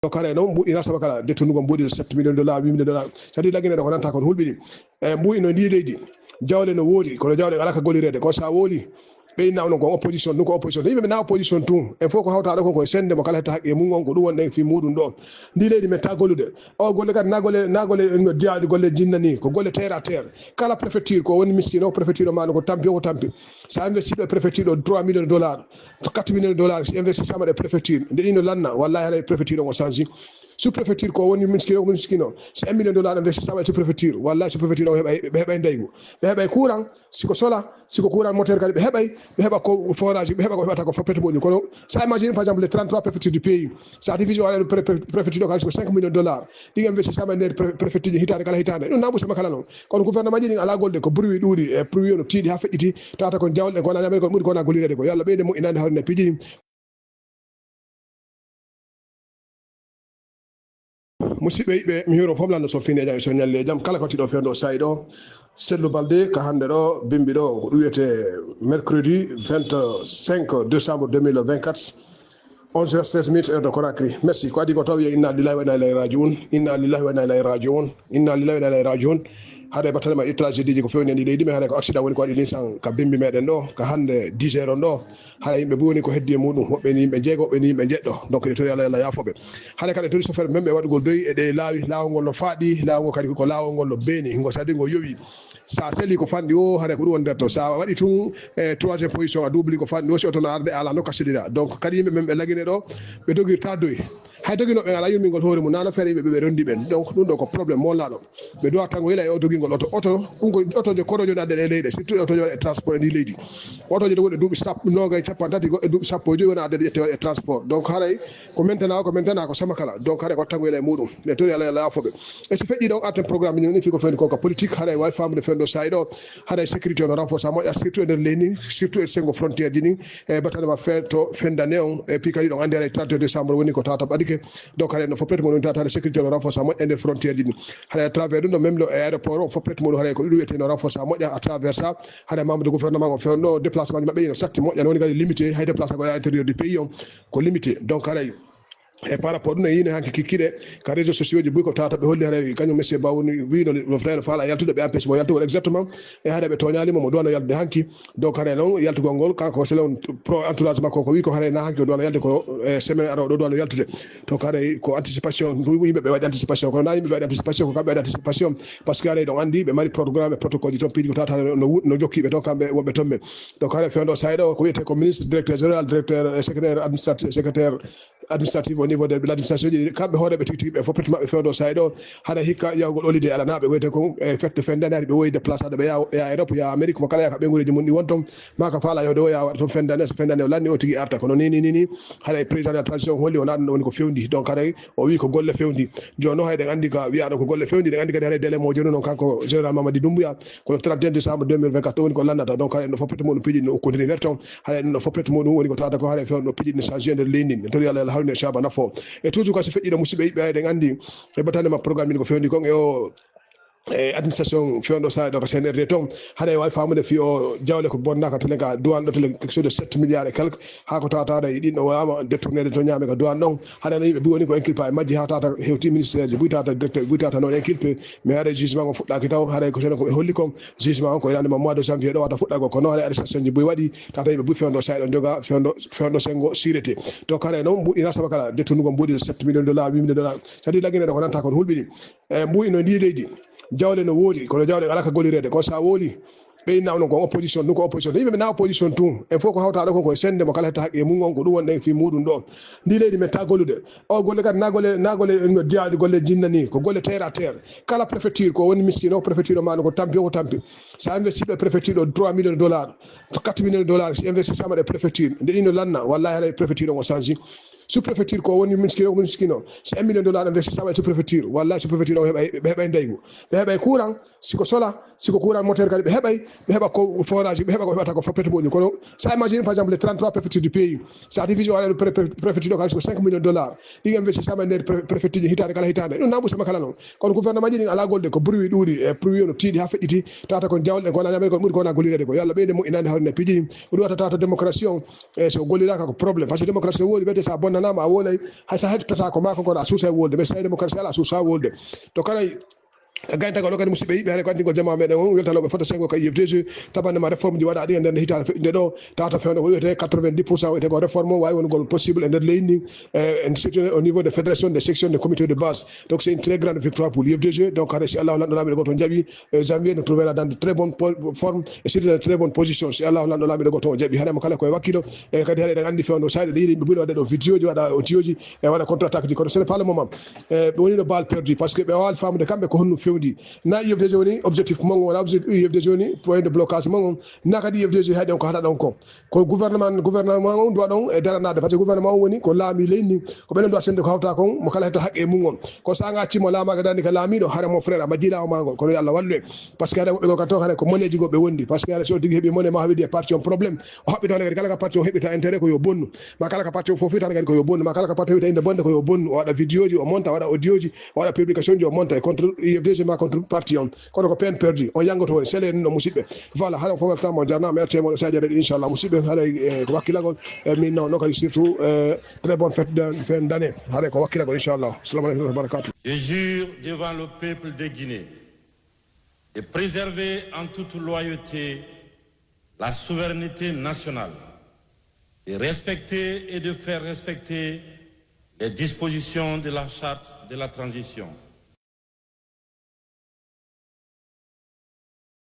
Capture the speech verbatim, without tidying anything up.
Kare noon mbuuɗi nasaba kala dettundugo mbuuɗi sept million dollars, huit million dollars. Sadi lagine ɗo ko nanta kon hulɓini. E mbuuɗi no ndi leydi. Jawle no woodi, kono jawle alaa ka gollireede. Ko sa wooli, ɓe inna onon ko opposition, ɗum ko opposition. Yimɓe ɓe na opposition tun. En fof ko hawta ɗo kon ko e sende mo kala hetta haqqe mum on ko ɗum wonɗen fi muɗum ɗo. Ndi leydi men ta gollude. O golle kadi na golle, na golle no diyaɗi golle jinna ni. Ko golle terre à terre. Kala préfecture ko woni miskino, préfecture o ma no ko tampi o ko tampi. Sa investi ɗo e préfecture ɗo trois millions de dollars. Quatre millions de dollars si investir sama ɗe préfecture nde ino lanna, wallahi haray préfecture on o change. Sous préfecture ko woni miskino, miskino si un million dollars investir sama e sous préfecture, wallahi sous préfecture o heɓay, ɓe heɓay ndaygu, ɓe heɓay courant, siko sola, siko courant moteur kadi ɓe heɓay, ɓe heɓa ko forage, ɓe heɓa ko heɓata ko fof pete moƴƴi. Kono sa imagine par exemple les trente-trois préfectures du pays, sa division waɗa préfecture o kadi siko cinq millions de dollars, ɗi investir sama e nder préfecture ji hitande kala hitande, ɗum na ɓursama kala noon. Kono gouvernement ji ɗin alaa golde, ko bruit ɗuuɗi e bruit no tiiɗi haa feƴƴiti. Tawata kon jawle ɗen ko wona ñamre kon ɓuri ko wona gollirede ko. Yo Allah ɓeyde moƴƴinaade hawrina piiji ɗin. Musidɓe yiɓɓe, mi hiiro fof lanndo so fini e jam, so ñalli e jam. Kala ko tiɗo fewndo sa'i ɗo, Sellu Balde ka hannde ɗo, bimbi ɗo, ko ɗum wiyete mercredi vingt-cinq décembre deux mille vingt-quatre. Onze heures seize minutes, heure de Conakry. Merci. Ko adi ko taw yo inna lillahi wa inna ilayhi raji'un. Inna lillahi wa inna ilayhi raji'un. Inna lillahi wa inna ilayhi raji'un. Haɗa e battane ma étranger diji ko fewni e ndi leydi, mais haɗa ko accident woni ko waɗi lisan ka bimbi meɗen ɗo, ka hannde dix heures on ɗo. Haɗa yimɓe buy woni ko heddi e muɗum, woɓɓe ni yimɓe jeego, woɓɓe ni yimɓe jeɗɗo. Donc, ɓe tori Allah, Allah yaafo ɓe. Haɗa kadi tori chauffeur men ɓe waɗugol doyi e ɗe laawi, laawol ngol no faaɗi, laawol ngol kadi ko laawol ngol no beeni, ngo sadi ngo yowi. Sa seli ko fanɗi o, haɗa ko ɗum woni nder to. Sa waɗi tun e troisième position, a double ko fanɗi o, si oto no arde ala no kasidira. Donc, kadi yimɓe men ɓe lagine ɗo, ɓe dogirta doyi. Hay doginooɓe alaa yurmingol hoore mum, nano feere yimɓe ɓe ɓe rondi ɓen. Donc, ɗum ɗo ko problème mo laaɗo. Ɓe duwa tango yila e o dogingol oto. Oto, ɗum ko otoje korojo woni adde e leyɗe, surtout otoje waɗe e transport e ndi leydi. Otoje ɗo woni e duuɓi sappo, noogay, capanɗe tati, goɗɗe duuɓi sappo e joyi woni adde e ƴette waɗe e transport. Donc, haray ko mentana o, ko mentana ko sama kala. Donc, haray ko tango yila e muɗum. Nde tori Allah, Allah yaafo ɓe. E si feƴƴi ɗon arten programme ni, ni fi ko fewni ko ka politique, haray wawi famude fewndo sa'i ɗo. Haray sécurité no renforcer moƴƴa, surtout e nder leydi, surtout e sengo frontière ji ɗin. E battane ma fe-, to fendane on, e puis kadi ɗon anndi haray trente et un décembre woni ko tata ɓadike. Donc haray no foppet mo ɗum tata haray sécurité no renforcer moƴƴa e nder frontière ji ɗin. Haray à travers ɗum ɗo même le aéroport o foppet mo ɗum haray ko ɗum wiyete no renforcer moƴƴa à travers ça. Haray membre de gouvernement o fewndo déplacement ji maɓɓe ino satti moƴƴa, no woni kadi limité, hay déplacement ko à l'intérieur du pays on ko limité. Donc haray e par rapport ɗum, en yini hanki kikiɗe ka réseaux sociaux ji buy ko tawata ɓe holli haray kañum monsieur Ba woni wino no fotani no faala yaltude, ɓe empêche mo yaltugol exactement. E haray ɓe toñali mo, mo duwano yaltude hanki. Donc haray noon yaltugol ngol kanko selon pro entourage makko ko wi ko haray na hanki o duwano yaltude ko e semaine aroɗo o duwano yaltude. Donc haray ko anticipation, yimɓe ɓe waɗi anticipation, kono na yimɓe ɓe waɗi anticipation, ko kamɓe waɗi anticipation. Parce que haray ɗon anndi ɓe mari programme e protocole ji toon piiji ko tawata no, no jokkiɓe toon kamɓe wonɓe toon ɓe. Donc haray fewndo sa'i ɗo ko wiyete ko ministre, directeur général, directeur, secrétaire administratif, secrétaire administratif au niveau de l'administration ji, kamɓe hooreɓe tigi tigi ɓe fof peti maɓɓe fewndo sa'i ɗo. Haɗa hikka yahugol holiday alanaɓe wiyete ko e fette fendani hari ɓe woyi déplacé ɓe yaha, ɓe yaha Europe, yaha Amérique, mo kala yaha ka ɓeyngureji mum ɗi won toon, ma ka faala yahde o yaha waɗa toon fendani, so fendani o lanni o tigi arta. Kono ni ni ni ni haɗa e président de la transition holli wona ɗum ɗo woni ko fewndi. Donc haɗa o wi ko golle fewndi. Jooni noon hay ɗen anndi ka wiyaɗo ko golle fewndi, ɗen anndi kadi haɗa délai mo jooni noon kanko général Mamadi Doumbouya, ko le trente et un décembre deux mille vingt-quatre woni ko lannata. Donc haɗa ɗum ɗo fof pete muɗum piiji ɗi no ukkodiri nder toon. Haɗa ɗum ɗo fof pete muɗum woni ko tawata ko haɗa fewndo piiji ɗi no changé nder leydi ndi. En tori Allah, Allah hawrina Shabba nafo. E toujours ko si feƴƴiɗo musidɓe yiɓɓe, haɗa ɗen anndi e batande ma programme ɗin ko fewndi kon e o e administration fewndo sa'i ɗo ka C N R D toon. Haɗa e wawi famude fi o jawle ko bonnaka tele ka douane ɗo tele quelque chose de sept milliards et quelque. Ha ko tawata haɗa e ɗin ɗo wawama détournede to ñaame ka douane ɗon. Haɗa no yimɓe buy woni ko inculpé e majji ha tawata hewti ministère ji, buy tawata directeur, buy tawata noon inculpé. Mais haɗa jugement o fuɗɗaki taw, haɗa ko sene ko ɓe holli kon jugement on ko irande ma mois de janvier ɗo wata fuɗɗagol. Kono haɗa arrestation ji buy waɗi, tawata yimɓe buy fewndo sa'i ɗo joga fewndo, fewndo sengo sirete. To kare noon mbuuɗi nasaba kala détournugol mbuuɗi sept millions de dollars, huit millions de dollars. Sadi lagine ɗo ko nanta kon hulɓini. E mbuuɗi no ndi leydi. Jawle no woodi, kono jawle alaa ka gollirede. Ko sa wooli, ɓe inna onon ko opposition, ɗum ko opposition. Yimɓe ɓe na opposition tun. En fof ko hawta ɗo kon ko e sende mo kala hetta haqqe mum on ko ɗum wonɗen fi muɗum ɗo. Ndi leydi men ta gollude. O golle kadi na golle, na golle no diyaɗi golle jinna ni. Ko golle terre à terre. Kala préfecture ko woni miskino, préfecture o ma no ko tampi o ko tampi. Sa investi ɗo e préfecture ɗo trois millions de dollars, quatre millions de dollars, si investi sama ɗe préfecture. Nde ino lanna, wallahi haray préfecture on o change. Sous préfecture ko woni miskino, miskino. Si un million de dollars investi sama e sous préfecture, wallahi sous préfecture o heɓay, ɓe heɓay ndaygu. Ɓe heɓay courant, siko sola, siko courant moteur kadi ɓe heɓay, ɓe heɓa ko forage, ɓe heɓa ko heɓata ko fof pete muɗum. Kono sa imagine par exemple les trente-trois préfectures du pays, sa division waɗa préfecture o kadi siko cinq millions de dollars. Ɗi investi sama e nder préfecture ji hitande kala hitande. Ɗum na ɓursama kala noon. Kono gouvernement ji ɗin alaa golde, ko bruit ɗuuɗi e bruit no tiiɗi ha feƴƴiti. Tawata kon jawle ɗen ko wona ñamre kon ɓuri ko wona gollirede ko. Yo Allah ɓeyde moƴƴinaade hawrina piiji ɗin. Ko ɗum watta tawata démocratie on e so golliraka ko problème. Parce que démocratie o woodi wiyete sa bon nanaama a wolay, hay so a heɗotata ko maa ko kono a suusa e wolde, mais so tawi démocratie alaa a suusa wolde. To kala gayntagol o kadi musidɓe yiɓe hare ko anndingol jamaa meɗen on weltanooɓe fota sengo ka U F D G, tabanne ma réforme ji waɗaɗi e nder nde hitaande feƴƴunde ɗo, tawata fewndo ko wiyetee quatre-vingt-dix pour cent wiyetee ko réforme o waawi wonugol possible e nder leydi ndi, eh, surtout au niveau de fédération, des sections, des comités de base. Donc c'est une très grande victoire pour U F D G. Donc hare si Allahu lanɗo laamiɗo gooto on jaɓi, eh, janvier ne trouvera dans de très bonnes po- formes et surtout dans de très bonnes positions. Si Allahu lanɗo laamiɗo gooto on jaɓi, hare mo kala koye wakkilo, e kadi hare eɗen anndi fewndo sayɗe ɗe yiɗi yimɓe ɓuri waɗde ɗo vidéo ji, waɗa audio ji, e waɗa contre attaque ji, kono ce n'est pas le moment. E ɓe woni no balle perdue, parce que ɓe waali faamude kamɓe ko honno fewndi. Na U F D G woni objectif mon on, wala objectif U F D G woni point de blocage mon on, na kadi U F D G hay ɗon ko haɗa ɗon ko. Ko gouvernement, gouvernement on duwa ɗon e daranaade, parce que gouvernement on woni ko laami leydi ndi, ko ɓen ɗon duwa sende ko hawta kon, mo kala hetta haqqe mum on. Ko sa nga accimo laamaaka darani ka laamiiɗo, hare mon frère, a majjii laawo maa ngol, kono yo Allah wallu en. Parce que hare woɓɓe goo kan ton hare ko moneeji goo ɓe wondi. Parce que hare si o tigi heɓi mone ma o heɓi e parti on problème, o haɓɓi ton hare kadi kala ka parti o heɓi ta intérêt ko yo bonnu. Ma kala ka parti o fof tan kadi ko yo bonnu. Ma kala ka parti o heɓi ta inde bonde ko yo bonnu. O waɗa vidéo ji, o monta, o waɗa audio ji, o waɗa publication ji, o monta e contre U F D G ma contre parti on. Kono ko peine perdue. On yanngoto woni sele en no musidɓe. Voilà, hara fof weltama, on jarnama, erte mon Sadio Reddy, inchallah. Musidɓe, hara, eh, ko wakkilagol, eh, min no, no kadi surtout, eh, très bonne fête de, fin d'année. Hara ko wakkilagol, inchallah. Assalamu alaikum wa rahmatullahi wa barakatuh. Je jure devant le peuple de Guinée de préserver en toute loyauté la souveraineté nationale, de respecter et de faire respecter les dispositions de la charte de la transition,